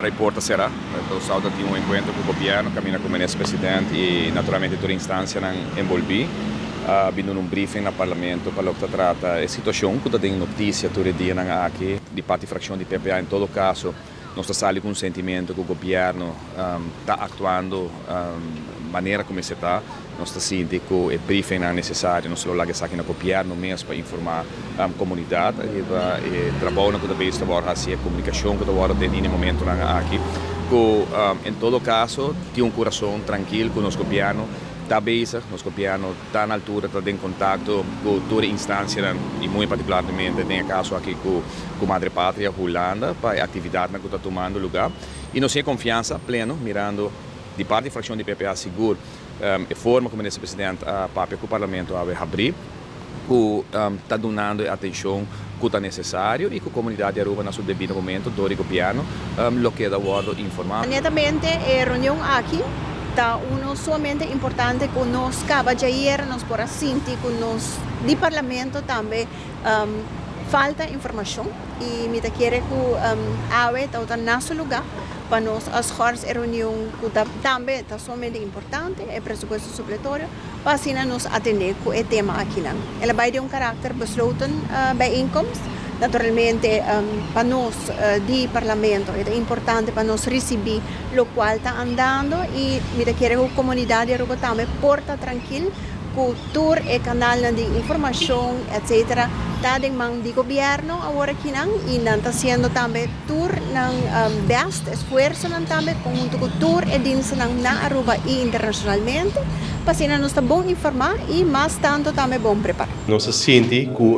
E porta sera, nos tin un encuentro cu gobierno, caminda cu minister presidente y naturalmente tur instancianan envolvi. Bin un briefing na parlamento pa loke ta trata e situacion cu ta den noticia tur dia aki di parti fraccion di PPA. En todo caso, nos ta sali cu un sentimento cu gobierno ta actuando manera con ta. Nos ta sinti cu e briefing ta necesario, no solo laga aki na gobierno mes pa informa e comunidad y trabou cu ta bezig awor, asina, e comunicacion cu awor tin na momento aki. Cu en todo caso tin un curason trankil cu nos gobierno ta bezig, nos gobierno ta na altura, ta den contacto cu tur instancia y muy particularmente den e caso aki cu Madre Patria, Hulanda, pa e actividad cu ta tumando luga. Y nos tin confiansa pleno, mirando di parti di fraccion di PPA sigur e forma con minister presidente a papia cu parlamento a habri, cu ta dunando e atencion cu ta necesario y cu e comunidad di Aruba na su debido momento, door di gobierno, lo keda wordo informa. Netamente e reunion aki ta uno sumamente importante cu nos caba di ayera, nos por a sinti cu nos di parlamento tambe falta informacion y mi ta kere cu awe ta na su luga pa nos a schors e reunion cu tambe ta sumamente importante, e presupuesto supletorio, pa asina nos atende cu e tema aki nan. El a bay di un karakter besloten bijeenkomst. Naturalmente, pa nos di parlamento ta importante pa nos ricibi locual ta andando y mi ta kere e comunidad di Aruba tambe por ta trankil cu tur e canal di informacion, etc., ta den man di gobierno awor aki nan y nan ta haciendo tambe tur nan best esfuerso nan tambe hunto cu tur e diensten na Aruba y internacionalmente pa asina nos ta bon informa y mas tanto tambe bon prepara. Nos a sinti cu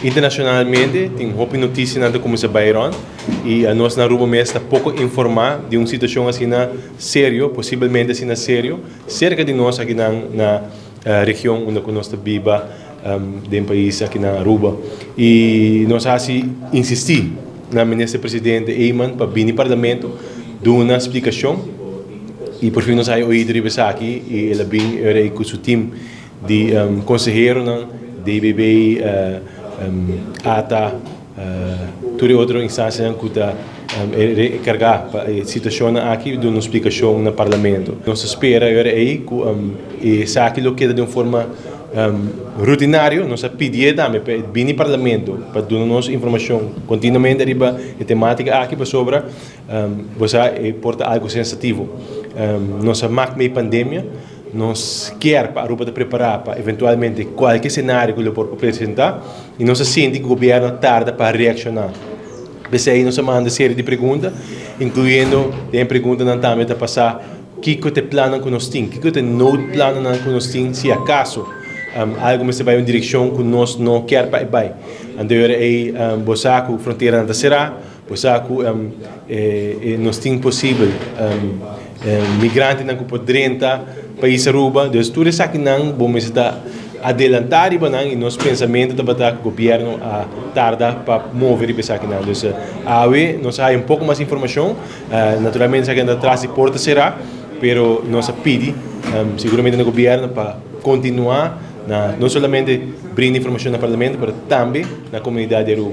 internacionalmente tin hopi noticia nan cuminsa bay rond y nos na Aruba mes ta poco informa di un situacion asina serio, posiblemente asina serio, cerca di nos aki na region unda nos ta biba den pais aki na Aruba. Y nos a insisti na minister presidente Eman pa bin parlamento duna un splicacion y por fin nos a oido aki y el a bin cu su team di consehero nan, DBB, ATA, tur otro instancia cu ta encarga pa e situacion aki, duna un splicacion na parlamento. Nos ta spera ey cu esaki lo keda di un forma rutinario. Nos a pidi tambe pa bin parlamento pa duna nos informacion continuamente riba e tematica aki pasobra bo por ta algo sensitivo. Nos a maak mee pandemia, nos kier pa Aruba ta prepara pa eventualmente cualkier scenario cu por presenta y nos a sinti cu gobierno a tarda pa reacciona. Pesey nos a manda serie di pregunta, incluyendo tin pregunta nan tambe ta pasa kico ta e plan cu nos tin, kico ta e noodplan cu nos tin si acaso algo mester bay den un direccion cu nos no kier pa bay. Anto ey bo sa cu frontera nan ta sera, bo sa cu nos tin posibel migrantenan cu por drenta pais Aruba, dus tur esaki nan bo mester ta adelanta riba nan y nos pensamento tabata cu gobierno a tarda pa move riba esaki nan. Dus awe nos a haya un poco mas informacion, naturalmente esaki ta tras di porta sera, pero nos a pidi seguramente na gobierno pa continua na no solamente brinda informacion na parlamento, pero tambe na comunidad di Aruba.